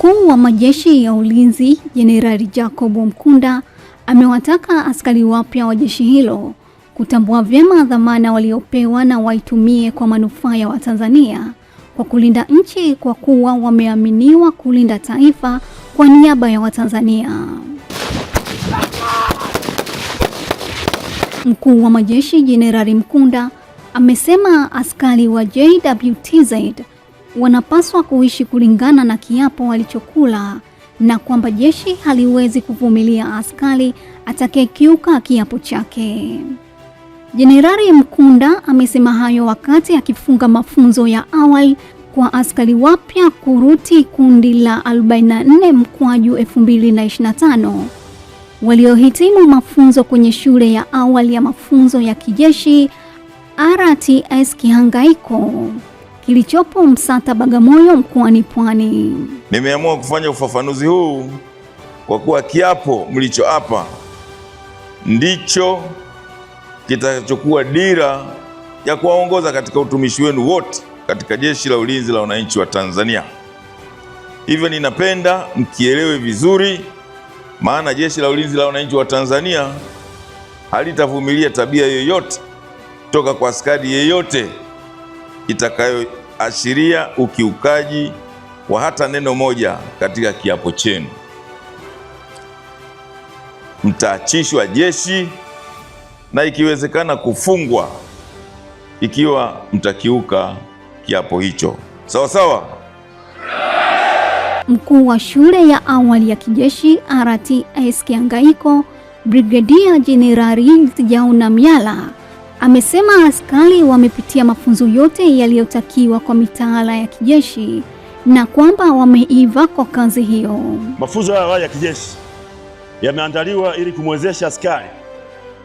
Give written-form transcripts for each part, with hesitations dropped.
Mkuu wa Majeshi ya Ulinzi Jenerali Jacob Mkunda amewataka askari wapya wa jeshi hilo kutambua vyema dhamana waliopewa na waitumie kwa manufaa ya Watanzania kwa kulinda nchi, kwa kuwa wameaminiwa kulinda taifa kwa niaba ya Watanzania. Mkuu wa Majeshi Jenerali Mkunda amesema askari wa JWTZ wanapaswa kuishi kulingana na kiapo walichokula na kwamba jeshi haliwezi kuvumilia askari atakayekiuka kiapo chake. Jenerali Mkunda amesema hayo wakati akifunga mafunzo ya awali kwa askari wapya kuruti kundi la 44 mkwaju 2025 waliohitimu mafunzo kwenye shule ya awali ya mafunzo ya kijeshi RTS Kihangaiko kilichopo Msata, Bagamoyo, mkoani Pwani. Nimeamua kufanya ufafanuzi huu kwa kuwa kiapo mlichoapa ndicho kitakachokuwa dira ya kuwaongoza katika utumishi wenu wote katika Jeshi la Ulinzi la Wananchi wa Tanzania. Hivyo ninapenda mkielewe vizuri, maana Jeshi la Ulinzi la Wananchi wa Tanzania halitavumilia tabia yoyote toka kwa askari yeyote itakayoashiria ukiukaji wa hata neno moja katika kiapo chenu. Mtaachishwa jeshi na ikiwezekana kufungwa ikiwa mtakiuka kiapo hicho. Sawa sawa. Mkuu wa shule ya awali ya kijeshi RTS Kihangaiko, Brigedia Jenerali Jauna Myala amesema askari wamepitia mafunzo yote yaliyotakiwa kwa mitaala ya kijeshi na kwamba wameiva kwa kazi hiyo. Mafunzo haya awali ya kijeshi yameandaliwa ili kumwezesha askari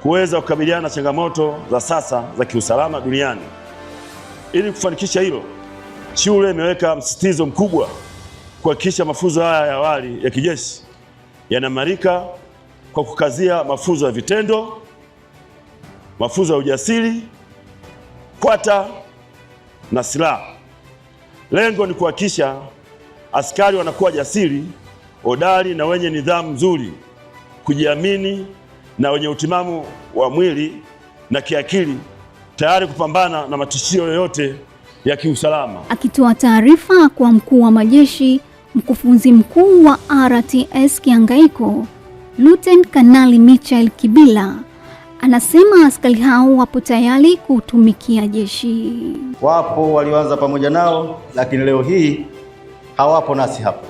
kuweza kukabiliana na changamoto za sasa za kiusalama duniani. Ili kufanikisha hilo, shule imeweka msisitizo mkubwa kuhakikisha mafunzo haya ya awali ya kijeshi yanaimarika kwa kukazia mafunzo ya vitendo, mafunzo ya ujasiri, kwata na silaha. Lengo ni kuhakikisha askari wanakuwa jasiri, hodari na wenye nidhamu nzuri, kujiamini na wenye utimamu wa mwili na kiakili, tayari kupambana na matishio yoyote ya kiusalama. Akitoa taarifa kwa mkuu wa majeshi, mkufunzi mkuu wa RTS Kihangaiko, Luteni Kanali Michael Kibila anasema askari hao wapo tayari kutumikia jeshi. Wapo walioanza pamoja nao, lakini leo hii hawapo nasi hapa.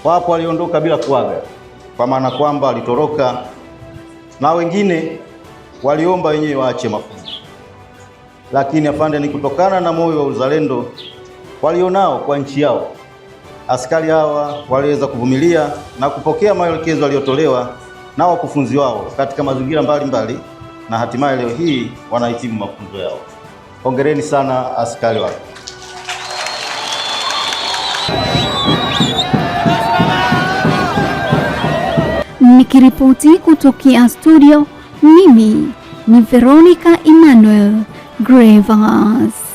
Wapo waliondoka bila kuaga, kwa maana kwamba walitoroka, na wengine waliomba wenyewe waache mafunzo. Lakini afande, ni kutokana na moyo wa uzalendo walionao kwa nchi yao, askari hawa waliweza kuvumilia na kupokea maelekezo yaliyotolewa na wakufunzi wao katika mazingira mbalimbali, na hatimaye leo hii wanahitimu mafunzo yao. Hongereni sana askari wao. Nikiripoti kutokea studio, mimi ni Veronica Emmanuel Grevas.